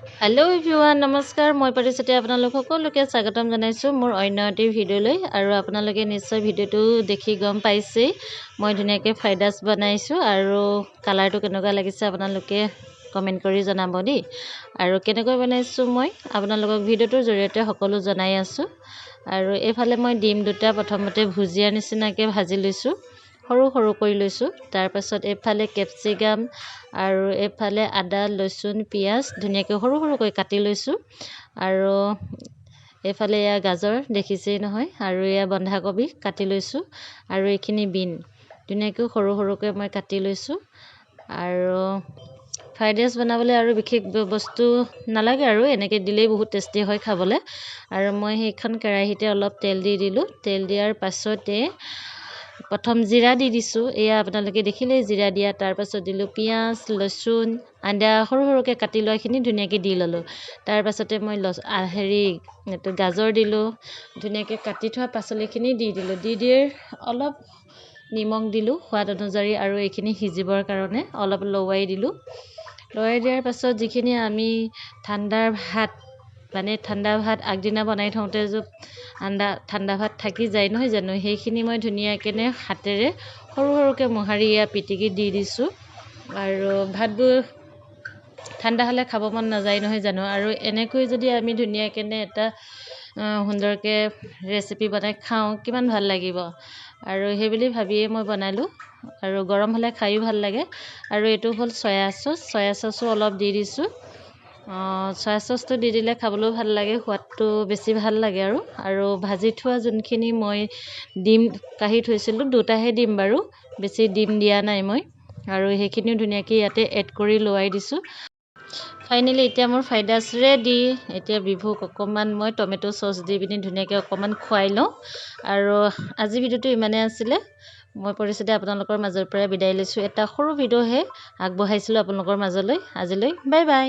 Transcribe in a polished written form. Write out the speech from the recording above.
Hello' everyone, নমস্কাৰ। মই পৰিচিতি আপোনালোক সকলোকে স্বাগতম জনাইছোঁ মোৰ অন্য এটি ভিডিঅ'লৈ। আৰু আপোনালোকে নিশ্চয় ভিডিঅ'টো দেখি গম পাইছেই, মই ধুনীয়াকৈ ফ্ৰাইড ৰাইচ বনাইছোঁ আৰু কালাৰটো কেনেকুৱা লাগিছে আপোনালোকে কমেণ্ট কৰি জনাব দেই। আৰু কেনেকৈ বনাইছোঁ মই আপোনালোকক ভিডিঅ'টোৰ জৰিয়তে সকলো জনাই আছোঁ। আৰু এইফালে মই ডিম দুটা প্ৰথমতে ভুজিয়াৰ নিচিনাকৈ ভাজি লৈছোঁ, সৰু সৰু কৰি লৈছোঁ। তাৰপাছত এইফালে কেপচিকাম আৰু এইফালে আদা, লচুন, পিঁয়াজ ধুনীয়াকৈ সৰু সৰুকৈ কাটি লৈছোঁ। আৰু এইফালে এয়া গাজৰ দেখিছেই নহয়, আৰু এয়া বন্ধাকবি কাটি লৈছোঁ। আৰু এইখিনি বিন ধুনীয়াকৈ সৰু সৰুকৈ মই কাটি লৈছোঁ। আৰু ফ্ৰাইড ৰাইচ বনাবলৈ আৰু বিশেষ বস্তু নালাগে আৰু এনেকৈ দিলেই বহুত টেষ্টি হয় খাবলৈ। আৰু মই সেইখন কেৰাহীতে অলপ তেল দি দিলোঁ। তেল দিয়াৰ পাছতে প্ৰথম জিৰা দি দিছোঁ, এয়া আপোনালোকে দেখিলেই জিৰা দিয়া। তাৰপাছত দিলোঁ পিঁয়াজ, লচুন, আদা সৰু সৰুকৈ কাটি লোৱাখিনি ধুনীয়াকৈ দি ল'লোঁ। তাৰপাছতে মই হেৰি এইটো গাজৰ দিলোঁ, ধুনীয়াকৈ কাটি থোৱা পাচলিখিনি দি দিলোঁ। দি দি অলপ নিমখ দিলোঁ সোৱাদ অনুযায়ী, আৰু এইখিনি সিজিবৰ কাৰণে অলপ লৱাই দিলোঁ। লৱাই দিয়াৰ পাছত যিখিনি আমি ঠাণ্ডাৰ ভাত, মানে ঠাণ্ডা ভাত আগদিনা বনাই থওঁতে যে ঠাণ্ডা ভাত থাকি যায় নহয় জানো, সেইখিনি মই ধুনীয়াকৈ হাতেৰে সৰু সৰুকৈ মোহাৰি এয়া পিটিকি দি দিছোঁ। আৰু ভাতবোৰ ঠাণ্ডা হ'লে খাব মন নাযায় নহয় জানো, আৰু এনেকৈ যদি আমি ধুনীয়াকৈ এটা সুন্দৰকৈ ৰেচিপি বনাই খাওঁ কিমান ভাল লাগিব। আৰু সেইবুলি ভাবিয়ে মই বনালোঁ। আৰু গৰম হ'লে খায়ো ভাল লাগে। আৰু এইটো হ'ল চয়া চচ, চয়া চচো অলপ দি দিছোঁ। চয়া চচটো দি দিলে খাবলৈও ভাল লাগে, সোৱাদটো বেছি ভাল লাগে। আৰু ভাজি থোৱা যোনখিনি মই ডিম কাঢ়ি থৈছিলোঁ, দুটাহে ডিম বাৰু, বেছি ডিম দিয়া নাই মই। আৰু সেইখিনিও ধুনীয়াকৈ ইয়াতে এড কৰি লোৱাই দিছোঁ। ফাইনেলি এতিয়া মোৰ ফ্ৰাইড ৰাইচ ৰেডি। এতিয়া বিভুক অকণমান মই টমেট' চচ দি পিনি ধুনীয়াকৈ অকণমান খুৱাই লওঁ। আৰু আজি ভিডিঅ'টো ইমানেই আছিলে। মই পৰিচিতি আপোনালোকৰ মাজৰ পৰা বিদায় লৈছোঁ। এটা সৰু ভিডিঅ'হে আগবঢ়াইছিলোঁ আপোনালোকৰ মাজলৈ। আজিলৈ বাই বাই।